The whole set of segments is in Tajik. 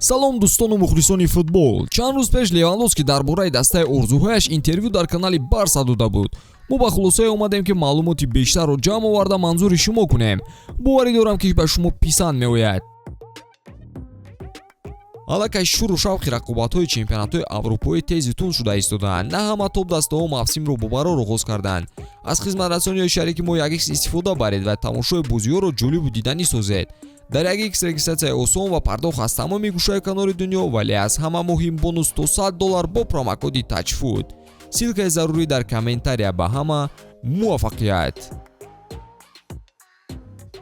Салом, дӯстону мухлисони футбол. Чанд рӯз пеш Левандовски дар бораи дастаи орзуҳояш интервю дар канали Барса дода буд. Мо ба хулосае омадем, ки маълумоти бештарро ҷамъ оварда манзури шумо кунем. Боварӣ дорам, ки ба шумо писанд меояд. Аллакай шуру шавқи рақобатҳои чемпионатҳои аврупоӣ тези тунд шуда истодаанд. На ҳама топ-дастаҳо мавсимро бо барор оғоз карданд. Аз хизматрасониҳои шарики мо 1x истифода баред ва тамошои бозиҳоро ҷолибу диданӣ созед. Дар 1x регистратсияи осон ва пардохт аз тамоми гӯшаю канори дунё, вале аз ҳама муҳим бонус то $100 бо промокоди TAJFOOT. Ссылкаи зарурӣ дар комментария. Ба ҳама муваффақият.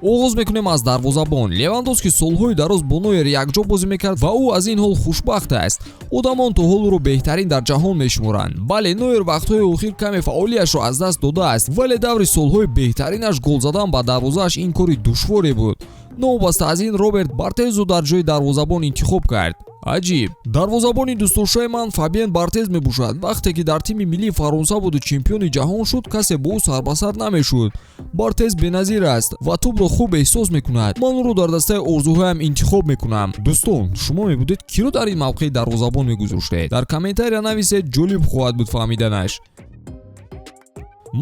Оғоз мекунем аз дарвозабон. Левандовски солҳои дароз бо Нойер якҷо бозӣ мекард ва ӯ аз ин ҳол хушбахт аст. Одамон то ҳол ӯро беҳтарин дар ҷаҳон мешуморанд. Бале, Нойер вақтҳои охир каме фаъолиятшро аз даст додааст, вале даври солҳои беҳтаринаш гол задан ба дарвозааш ин кори душворе буд. Новобаста аз ин, Роберт Бартезо дар ҷои дарвозабон интихоб кард. Аҷиб, дарвозабони дӯстдоштаи ман Фабиен Бартез мебошад. Вақте ки дар тими миллии Фаронса буду чемпиони ҷаҳон шуд, касе бо ӯ сарбасар намешуд. Бартез беназир аст ва тӯбро хуб эҳсос мекунад. Ман ӯро дар дастаи орзуҳоям интихоб мекунам. Дӯстон, шумо мебудед, киро дар ин мавқеи дарвозабон мегузоштед? Дар комментария нависед, ҷолиб хоҳад буд фаҳмиданаш.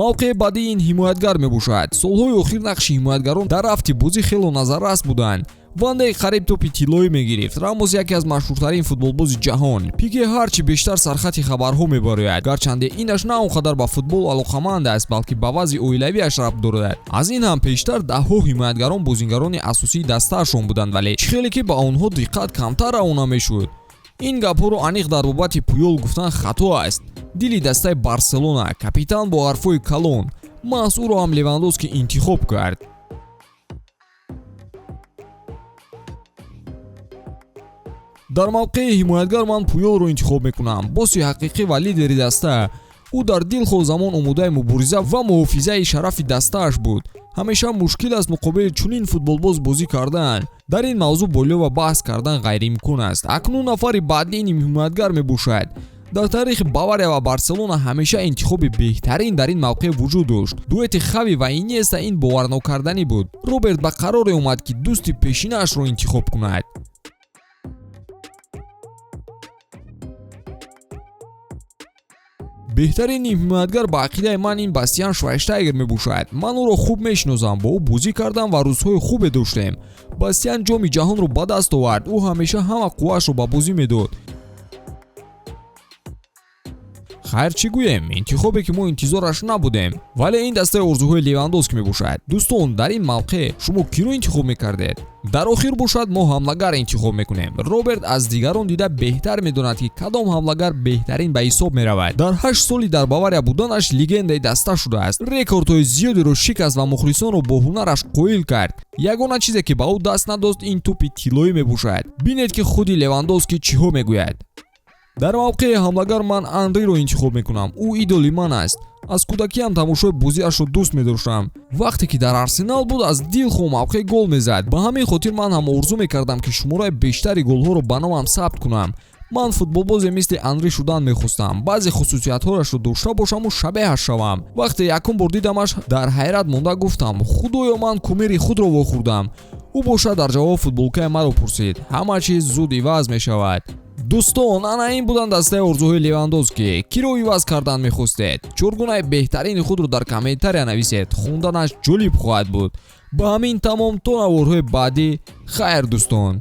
Мавқеи баъдии ин ҳимоятгар мебошад. Солҳои охир нақши ҳимоятгарон дар рафти бозӣ хело назаррас буданд. Ван Дейк қариб тӯпи тиллоӣ мегирифт. Рамос яке аз машҳуртарин футболбози ҷаҳон. Пике ҳарчи бештар сархати хабарҳо мебарояд, гарчанде инаш на он қадар ба футбол алоқаманд аст, балки ба вазъи оилавиаш рабт дорад. Аз ин ҳам пештар даҳҳо ҳимоятгарон бозингарони асосии дастаашон буданд, вале чӣ хеле ки ба онҳо диққат камтар равона мешуд. Ин гапҳоро аниқ дар бобати Пуёл гуфтан хато аст. Дили дастаи Барселона, капитан бо ҳарфҳои калон, маҳз ӯро ҳам Левандовски интихоб кард. Дар мавқеи ҳимоятгар ман Пуёлро интихоб мекунам. Босси ҳақиқӣ ва лидери даста. Ӯ дар дилхоҳ замон омодаи мубориза ва муҳофизаи шарафи дастааш буд. Ҳамеша мушкил аст муқобили чунин футболбоз бозӣ кардан. Дар ин мавзӯъ бо Лёва баҳс кардан ғайриимкон аст. Акнун нафари баъдии ин ҳимоятгар мебошад. Дар таърихи Бавария ва Барселона ҳамеша интихоби беҳтарин дар ин мавқеъ вуҷуд дошт. Дуэти Хави ва Иньеста ин боварнокарданӣ буд. Роберт ба қароре омад, ки дӯсти пешинаашро интихоб кунад. Беҳтарин ҳимоятгар ба ақидаи ман ин Бастиан Швайнштайгер мебошад. Ман ӯро хуб мешиносам, бо ӯ бозӣ кардам ва рӯзҳои хубе доштем. Бастиан ҷоми ҷаҳонро ба даст овард. Ӯ ҳамеша ҳама қувваашро ба бозӣ медод. Хайр, чӣ гӯем, интихобе ки мо интизораш набудем, вале ин дастаи орзуҳои Левандовски мебошад. Дӯстон, дар ин мавқеъ шумо киро интихоб мекардед? Дар охир бошад, мо ҳамлагар интихоб мекунем. Роберт аз дигарон дида беҳтар медонад, ки кадом ҳамлагар беҳтарин ба ҳисоб меравад. Дар 8 соли дар Бавария буданаш легендаи даста шудааст, рекордҳои зиёдеро шикаст ва мухлисонро бо ҳунараш қоил кард. Ягона чизе ки ба ӯ даст надод, ин тӯпи тиллоӣ мебошад. Бинед, ки худи Левандовски чиҳо мегӯяд. Дар мавқеи ҳамлагар ман Анриро интихоб мекунам. Ӯ идоли ман аст. Аз кӯдакиам тамошои бозиашро дӯст медоштам. Вақте ки дар Арсенал буд, аз дилхоҳ мавқеъ гол мезад. Ба ҳамин хотир ман ҳам орзу мекардам, ки шумораи бештари голҳоро ба номам сабт кунам. Ман футболбозе мисли Анри шудан мехостам, баъзе хусусиятҳояшро дошта бошаму шабеҳаш шавам. Вақте якум бор дидамаш, дар ҳайрат монда гуфтам: «Худоё, ман кумири худро вохӯрдам». Ӯ бошад дар ҷавоб футболкаи маро пурсид. Ҳама чиз зуд иваз мешавад. Дӯстон, ана ин буданд дастаи орзуҳои Левандовски. Киро иваз кардан мехостед? Чоргунаи беҳтарини худро дар комментария нависед, хонданаш ҷолиб хоҳад буд. Ба ҳамин тамом, то наворҳои баъдӣ, хайр, дӯстон.